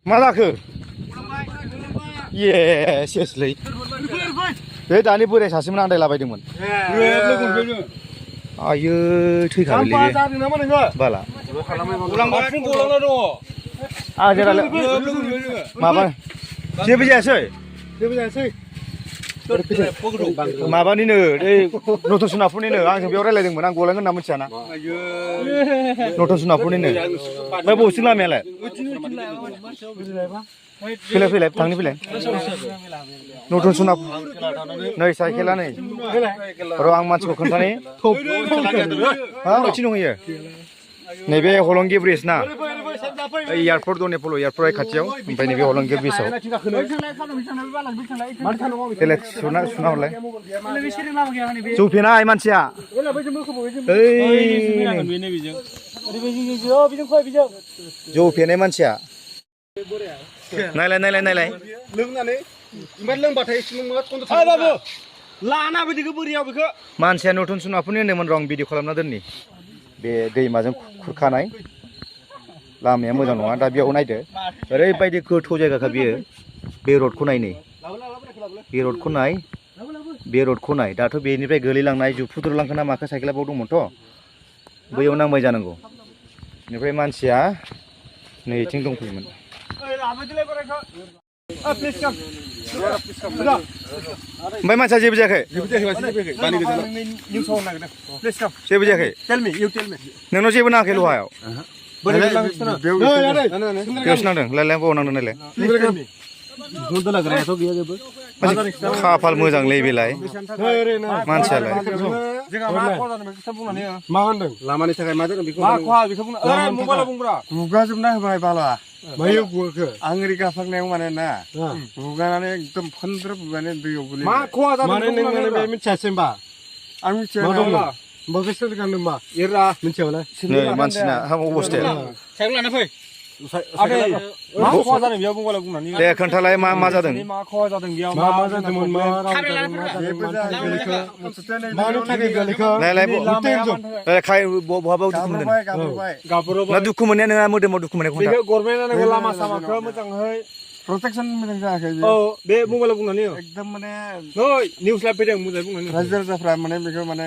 मा जाखो सेसलै बे दानि बोराय सासेमोन आन्दायलाबायदोंमोन आयो थैखाबायलै बाला माबा जेबो जायासै माबानिनो नथन सनापुरनिनो आंजों बेयाव रायलायदोंमोन आं गलांगोन होनना मिथियाना नथन सनापुरनिनो ओमफ्राय बबेसिम लामायालाय फैलाय थांनि फैलाय नथन सनापुर नै साइकेला नै र' आं मानसिखौ खोन्थानि ओइथिं दंहैयो नैबे हलंगि ब्रिज ना एयारपर्ट दं नेपल' एयारपर्ट खाथियाव ओमफ्राय नैबे हलंगि ब्रिजआव देलाय सुना हरलाय जौफेनाय मानसिया जौफेनाय मानसिया नायलाय मानसिया नथन सनापुरनि होनदोंमोन र' आं भिडिअ खालामना दोननि बे दैमाजों खुरखानाय लामाया मोजां नङा दा बेयाव नायदो ओरैबायदि गोथौ जायगाखा बियो बे रडखौ नाय नै बे रडखौ नाय दाथ' बेनिफ्राय गोलैलांनाय जुफुद्रुलांखोना माखो साइकेला बाव दंमोनथ' बैयाव नांबाय जानांगौ बेनिफ्राय मानसिया नै इथिं दंफैयोमोन ओमफ्राय मानसिया जेबो जायाखै जेबो जायाखै नोंनाव जेबो नाङाखै लहायाव बेयावसो नांदों लायलाय बाव नांदों नायलाय खाफाल मोजांलै बेलाय मानसियालाय मा होनदों लामानि थाखाय मा जादों बेखौ गुगाजोबना होबाय बाला मायाव गुगाखो आं ओरै गाफांनायाव माने ना गुगानानै एकदम फन्द्र बुगानो दैयाव गोलैबाय मा खहा जादों माने नों बे मिथियासै होमबा आं मिथिया होमबा बेसोर गानदों मा एरा मिथियाबालाय नै मानसिना अबस्थाया साइकेल लाना फै मा खहा जादों बेयाव बुंबालाय बुंनानै दे खोन्थालाय मा जादों मा खहा जादों बेयाव मा जादोंमोन मानो थाखाय गोलैखो नायलाय बहाबा दुखु मोननाया नोंहा मोदोमाव दुखु मोननायखौ बेखौ गभर्नमेन्टआ लामा सामाखौ मोजाङै प्रटेक्सन मोजां जायाखै औ बे मबाइलाव बुंनानै एकदम माने नै निउस लाइभ फैदों मोजाङै बुंनानै रायजो राजाफ्रा माने बेखौ माने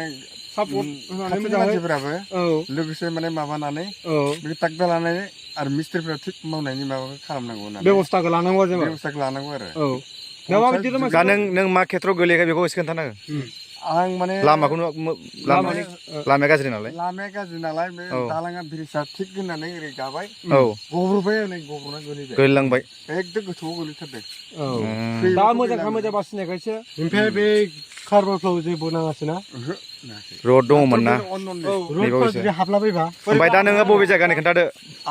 सापर्ट होनानै मानसिफोराबो लोगोसे माने माबानानै बेखौ ताकदा लानानै आरो मिस्ट्रिफ्रा थिग मावनायनि माबाखौ खालामनांगौ होननानै बेबस्थाखौ लानांगौ जोङो बेबस्थाखौ लानांगौ आरो दा नों मा खेथ्रआव गोलैयाखै बेखौ एसे खोन्थानांगो आं माने लामाया गाज्रि नालाय बे दालाङा ब्रिजआ थिग होननानै ओरै गाबाय गब्रबाय नै गब्रना गोलैलांबाय एकदम गोथौआव गोलैथारदों दा मोजां बासिनायखायसो ओमफ्राय बे कार्बनफ्राव जेबो नाङासैना रड दङमोन ना हाबलाबायबा ओमफ्राय दा नोङो बबे जायगानि खोन्थादो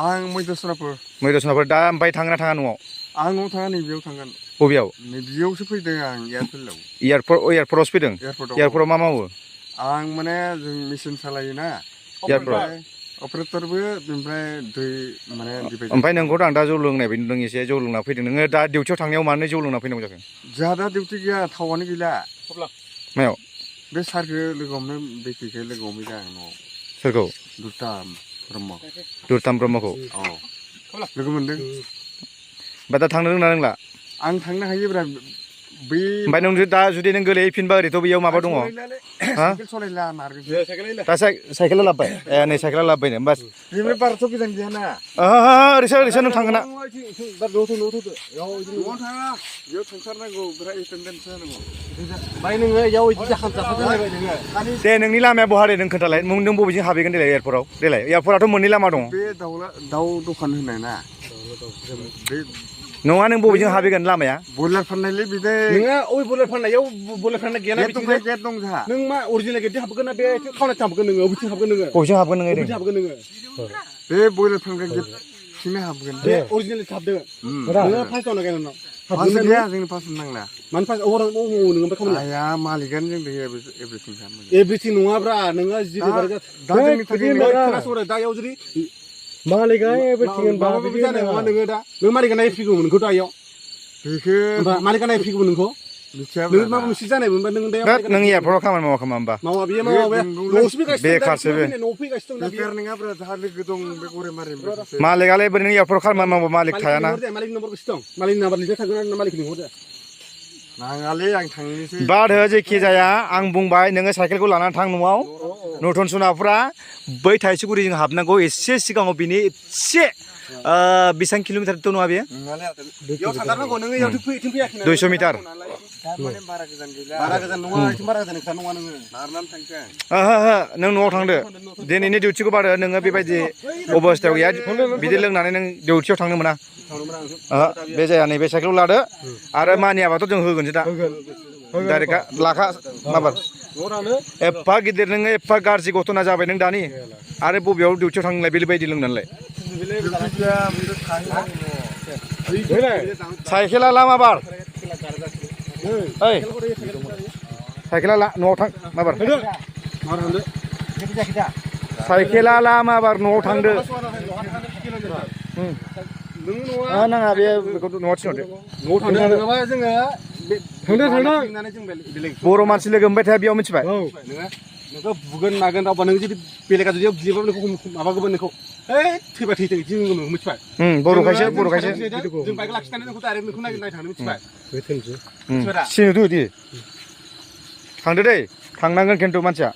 आं मैदसनापुर दा ओमफ्राय थाङोना थाङा न'आव आं न'आव थाङा नैबेयाव थांगोन बबेयाव नैबेयावसो फैदों आं एयारफिल्डआव एयारपर्टआवसो फैदों एयारपर्टआव मा मावो आं माने जों मेचिन सालायोना एयारपर्टआव अपारेटरबो ओमफ्राय दै माने ओमफ्राय नोंखौथ' आं दा जौ लोंनाय बायदि नुदों एसे जौ लोंना फैदों नोङो दा डिउटियाव थांनायाव मानो जौ लोंना फैनांगौ जाखो जोंहा दा डिउटि गैया थावानो गैला मायाव बे सारखौ लोगो हमनो बेखौ लोगो हमहैदों आं न'आव सोरखौ दुरताम ब्रह्मखौ लोगो मोनदों ओमफ्राय दा थांनो रोंना रोंला आं थांनो हायोब्रा ओमफ्राय नों दा जुदि नों गोलैफिनबा ओरैथ' बेयाव माबा दङ दा साइकेला लाबोबाय नै साइकेला लाबोबाय होमबा बाराथ' गोजान गैयाना ओरैसो नों थांगोन ना दे नोंनि लामाया बहा दे नों खोन्थालाय नों बबेजों हाबहैगोन देलाय एयारपर्टआव देलाय एयारपर्टआथ' मोननै लामा दं बे दाउ दखान होनाय ना नङा नों बबेजों हाबहैगोन लामाया बयलार फाननायलै बिदि नोङो अय बयलार फाननायाव बयलार फाननाय गैयाना गेट दं जोंहा नों मा अरिजिनेल गेटजों हाबगोन ना बे खावनायजों हाबगोन नोङो बबेथिं हाबगोन नोङो बबेजों हाबगोन नोङो बे बयलार फानग्रा गेटथिंनो हाबगोन बे अरिजिनेल हाबदो नोङो फार्स्टआव नागाय नोंनाव फार्स्ट गैया जोंनो फार्स्ट नांला मानो फार्स्ट नोङो ओमफ्राय खामानि आया मालिकानो जों एभ्रिथिं नङाब्रा नोङो जिबो दा जोंनि थाखाय खोनासंदो दा याव जुदि मालिका एभ्रिथिं होनबा बिदि जानाय नङा नोङो दा नों मालिका नायफैगौमोन नोंखौ दा इयाव बेखौ मालिका नायफैगौमोन नोंखौ नों माबा मोनसे जानाय मोनबा नों दा होद नों एयारपर्टआव खामानि मावा खोमा होमबा मावा बेयो मावा बे ल'सो फैगासिनो बेखारसो बे न'आव फैगासिनो दं बेकार नङा ब्रा जाहा लोगो दं बे गरेमारि मालिकआलाय बोरै नों एयारपर्टआव खामानि मावबा मालिक थायाना मालिकनि नम्बरखौसो दं मालिकनि नाम्बार लिरना थागोन ना मालिकनि हरदो नाङालै आं थांनोसै बाद हो जेखि जाया आं बुंबाय नोङो साइकेलखौ लानानै थां न'आव नथुन सनाफोरा बै थाइसेगुरिजों हाबनांगौ एसे सिगाङाव बिनि एसे बेसेबां किल'मिटार दं नङा बेयो बेयाव थांथारनांगौ नोङो इयाव फैयाखै 200 मिटार माने बारा गोजान गैला बारा गोजान नङा एसे बारा गोजान खोथा नङा नोङो नारनानै थांसै ओहो नों न'आव थांदो दिनैनि डिउटिखौ बारो नोङो बेबायदि अबस्थायाव गैया बिदि लोंनानै नों डिउटियाव थांनो मोना बे जाया नैबे साइकेलखौ लादो आरो मानियाबाथ' जों होगोनसो दा डाइरेक्ट लाखा माबार एफा गिदिर नोङो एफा गाज्रि घटना जाबाय नों दानि आरो बबेयाव डिउटियाव थांनोलाय बेबायदि लोंनानैलाय साइकेला लामा बार ओइ साइकेला न'आव थां माबार साइकेला लामा बार न'आव थांदो नाङा बे बेखौ न'आव थिनहरदो न'आव थांदो नङाबा जोङो बर' मानसि लोगो मोनबाय थाया बेयाव मिथिबाय नोंखौ बुगोन मागोन रावबा नों जुदि बेलेगा जुदि गियोबा नोंखौ माबागोन नोंखौ थैबा थैथों जों मिथिबाय बर'खायसो जों बाइक लाखिनानै नोंखौ डाइरेक्ट नोंखौ नागिरनाय थांनो मिथिबाय सिनोथ' दि थांदो दै थांनांगोन खिन्थु मानसिया